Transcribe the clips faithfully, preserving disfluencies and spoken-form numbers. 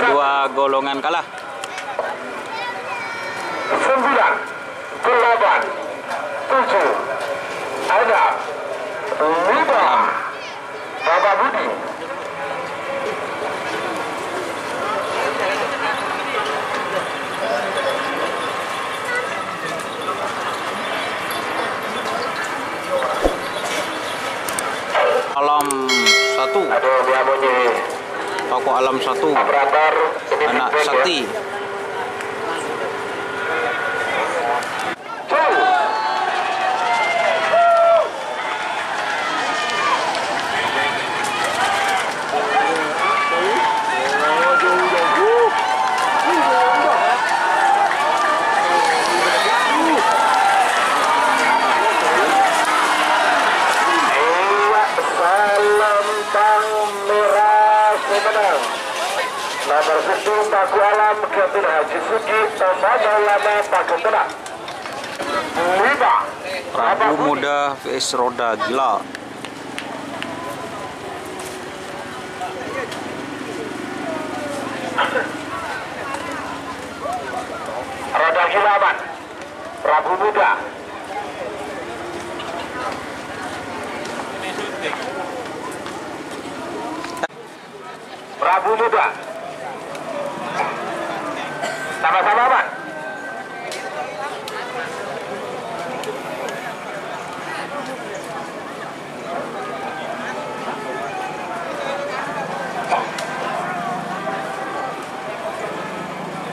Dua golongan kalah. Sembilan, delapan, tujuh, enam, lima. Bapak Budi. Alam satu. Aduh, dia bunyi. Toko Alam satu. Operator, ini Anak feedback, ya. Sakti. Iya, Salempang Merah sè mennang. Nomor sèttong, Toko Alam, Kèpèn Haji Sugi, Toma Maulana, Pagettona. Lima. Prabu Muda V S Roda Gila. Roda Gila aman. Prabu Muda. Prabu Muda. Sama-sama, Pak.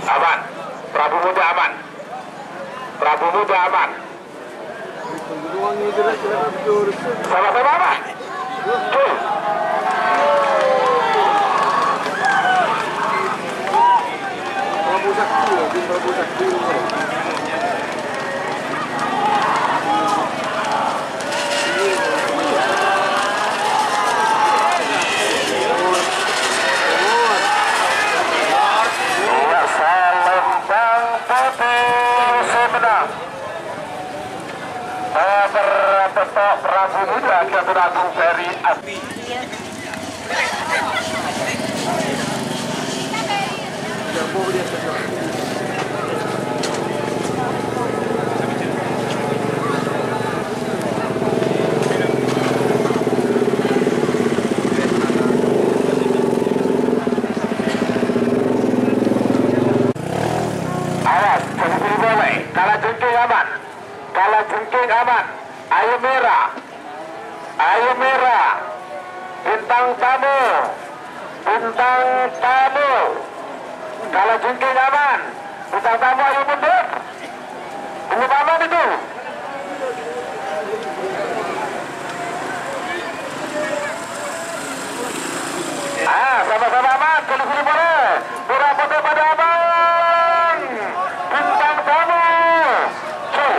Aman. Prabu Muda aman. Prabu Muda aman. Sama-sama, Pak. Tuh. Iya, Salempang Putih sè mennang. Nomor sèttong, Prabu Muda, Kèpèn Agung Ferry Asti. Awas, jadi buru boleh. Kalajengking aman. Kalajengking aman. Ayo Mera. Ayo Mera. Bintang Tamu. Bintang Tamu. Kalajengking aman. Bintang Tamu, ayo mundur. Belum aman itu. Ah, sama-sama aman, kali sini boleh. Merah putih pada abang. Bintang Tamu. Tuh.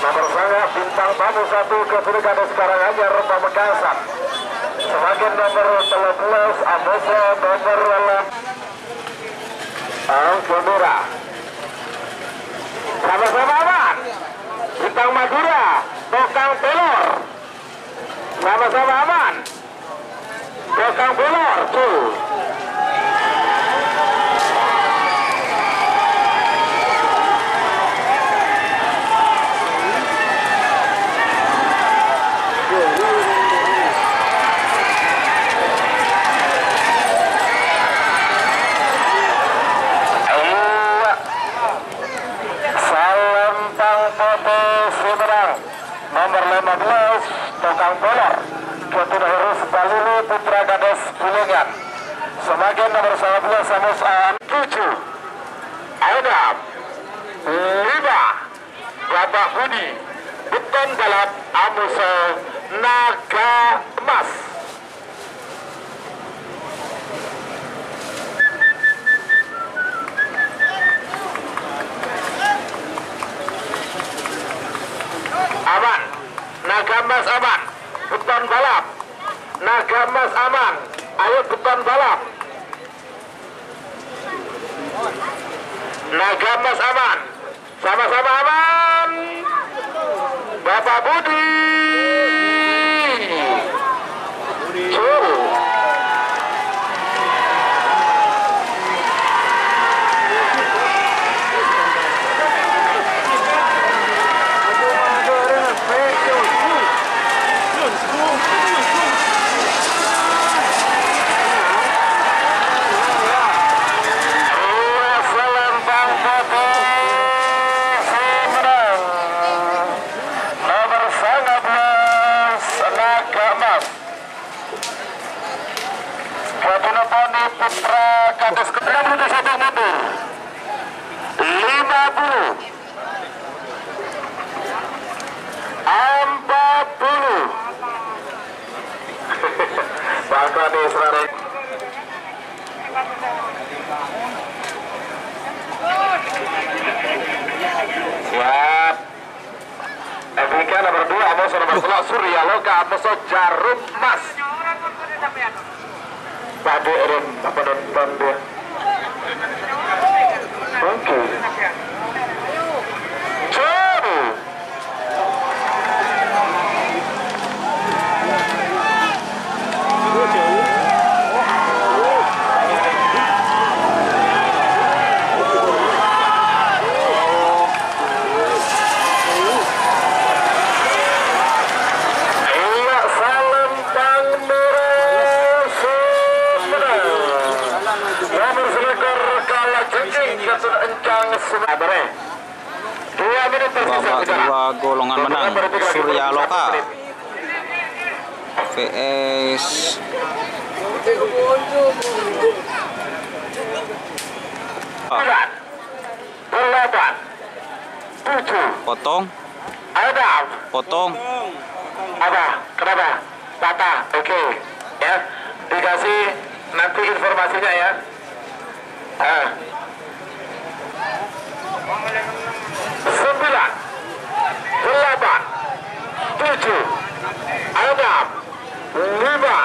Nomor sanga Bintang Tamu satu, Kèpèn Kadus Karanganyar, Pamekasan. Samangkèn nomor tello belas, Amoso nomor lima. Angko Mera. Sama-sama aman. Bintang Madura, Tokang Pelor. Sama-sama aman. Tokang Pelor, tuh. Iya. Salempang Putih sè mennang. Nomor lima belas, Tokang Pelor. Kèpèn Heru Balulu, Putra Kadus Bulungan. Samangkèn nomor sembilan belas, Samus A. Tujuh, Adam. Lima, Bapak Budi. Beton balap Amuso Naga Emas. Aman. Naga Emas aman. Beton balap. Naga Emas aman. Ayo beton balap. Naga Emas aman. Sama-sama aman. Bapak Budi. Curu. Nomor sanga bellas, Naga Emas. Gaduna poni putra Kades ke enam puluh satu mundur. Lima puluh. Empat puluh. Pak Kades, saudara. Siap. Etika nomor dua, moso nomor tello', Surya Loka, moso Jarum Emas. Padha èrèng penonton dia. Oke. Jarum. Ella Salentang Merah Sumedang. Nomor selikur Kala Jengking, Gatun Encang Sumedang. Dua menit tersisa. Babak dua, golongan menang Surya Loka V S. Sembilan, delapan, tujuh. Potong. Ada. Potong. Apa? Kenapa? Patah. Oke. Ya. Dikasih nanti informasinya ya. Ah. Sembilan, delapan, tujuh, enam, lima.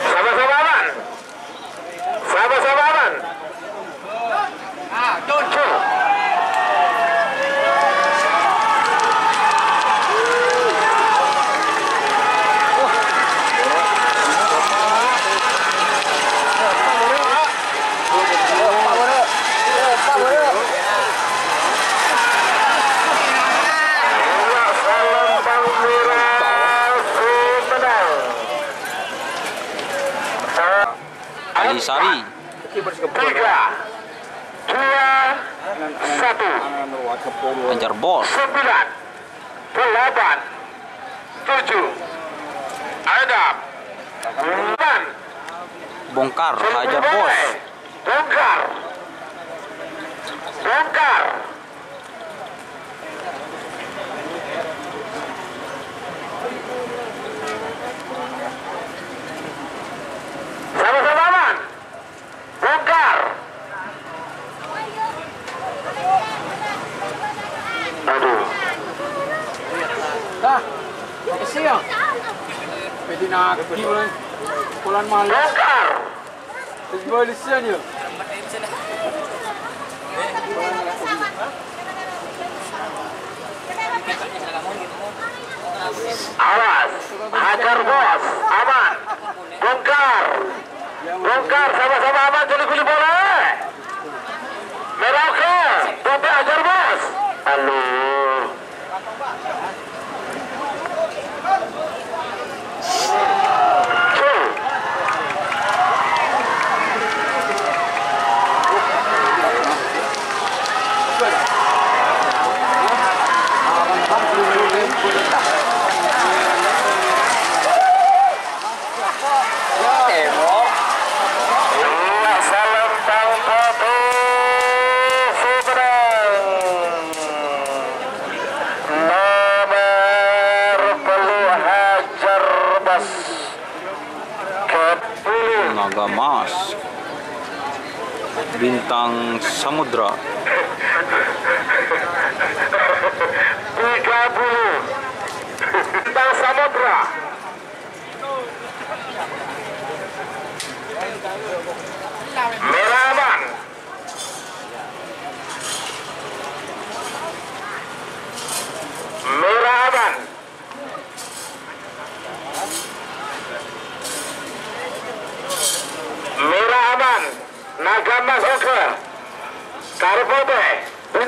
Sama-sama aman. Sama-sama aman. Alisari. Tiga, dua, satu. Hajar Bos. Sembilan, delapan, tujuh, enam, delapan. Bongkar, Hajar Bos. Bongkar. Bongkar. Sama-sama aman. Bongkar. Aduh. Dah, makasih ya. Pedi nagi mulai. Bulan malam. Bongkar. Wis bali siyan, ya. Awas, Hajar Bos, aman. Bongkar. Bongkar, sama-sama aman, juli-guli bola. Merauke, Bobby Hajar Bos. Aduh. Iya, Salentang Putih Sumedang. Nomor tello Hajar Bos. Kepilih. Naga Mas. Bintang Samudra.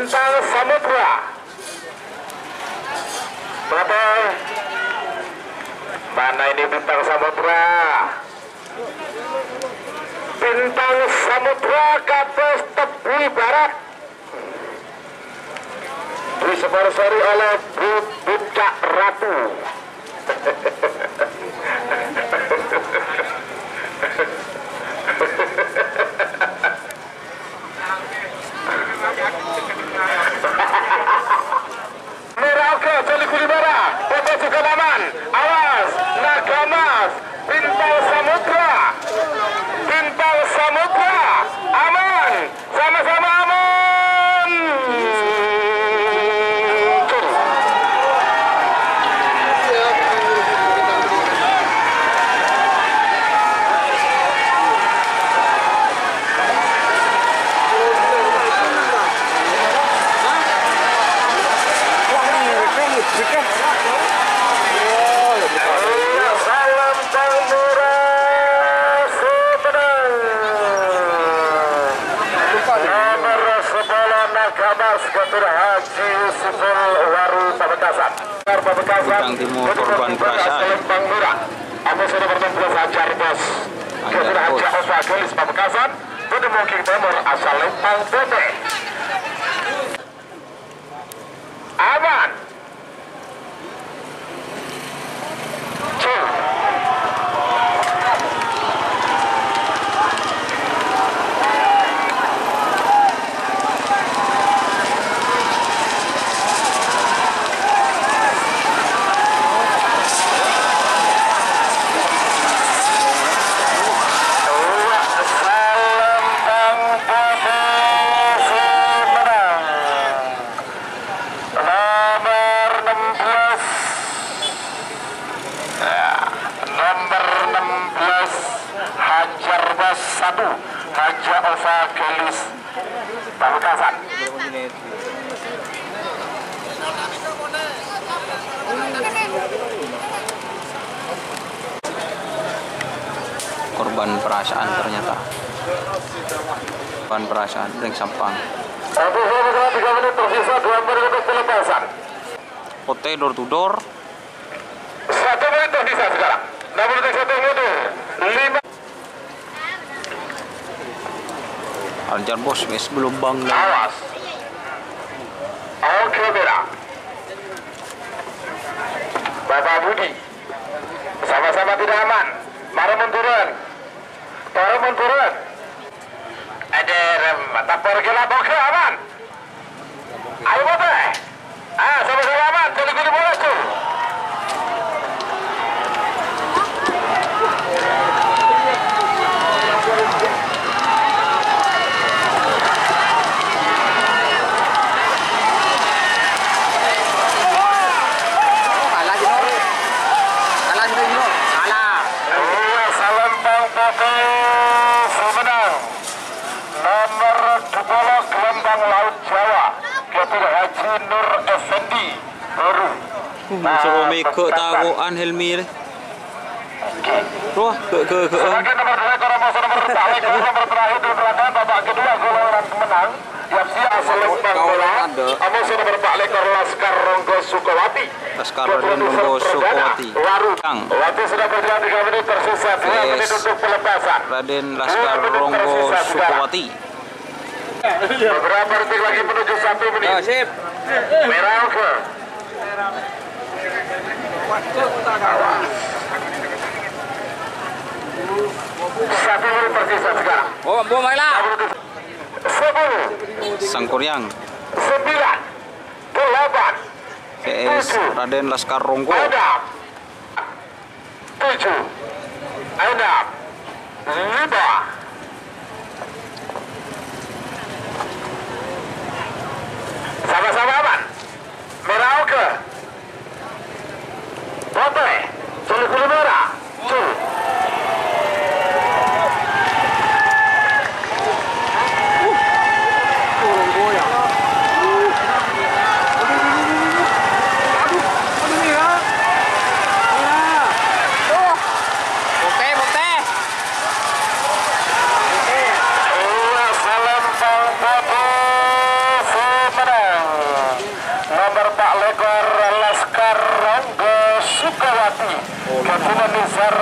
Bintang Samudra. Mana ini Bintang Samudra? Bintang Samudra kados tebu barat. Disponsori oleh Bu-, Bucak Ratu. Mèra oghâ, jhâ' ghulimbhârâ, padâ jhughân aman. Awas, Naga Mas, Bintang Samudra, Bintang Samudra, aman, sama-sama aman. Salam Tambora Sumedang. Nomor sepuluh Naga Mas, Ghâtèr Haji Yusuful Waru Pamekasan. Pamekasan. Bintang Timur korban perasaan. Lempang Murah. Atas nomor enam belas Hajar Bos. Hajar Bos. Hajar Bos Agelis Pamekasan. Budi Mungking Timur asal Lempang Putih. Aman. Salam Bang Putih Sumedang. Nomor enam belas. Ya, nomor enam belas, Hajar Bas satu, Haja Ova Gelis, Pamekasan. Korban perasaan ternyata. Korban perasaan, ring Sampang. Satu, dua, tiga, tiga menit tersisa, dua menit untuk pelepasan. Pote door to door. Satu menit tersisa sekarang. Enam puluh satu mundur. Lima. Hajar Bos, wis gelombang. Awas. Oke, Bella. Bapak Budi. Sama-sama tidak aman. Mara munduran. Mara munduran. Ada rem, tapor gila boga aman. Ayo, Bote. Ah, sama-sama aman. Jadi guru bola tuh. Kalah, Jino. Kalah, Jino, Jino. Kalah. Iya, salam Bang Bote Sumedang. Nomor dua puluh gelombang Laut Jawa, Ghâtèr Haji Nur Effendi, Boru. Uh, Mas Romi kok takokan Helmi le. Wah, gak, gak, gak. Sebagai nomor dua ekor, nomor satu, nomor terakhir, nomor terakhir di belakang, babak kedua, gol orang menang. Siap-siap, selempang bola. Nomor satu, nomor empat, lekor Laskar Ronggo Sukawati. Laskar Raden Ronggo Sukawati. Waru. Kang. Waktu sudah berjalan tiga menit, tersisa dua menit untuk pelepasan. Raden Laskar Ronggo Sukawati. Beberapa detik lagi menuju satu menit. Oh, sip. Merah ke. Satu menit tersisa sekarang. Oh, Bu Maila. Sepuluh. Sangkuriang. Sembilan. Delapan. P S tujuh. Raden Laskar Ronggo. Enam. Tujuh. Enam. Lima. Sama-sama aman. Merah oke. Pote. Coli kulit merah. Coli. Putih, putih. Komisar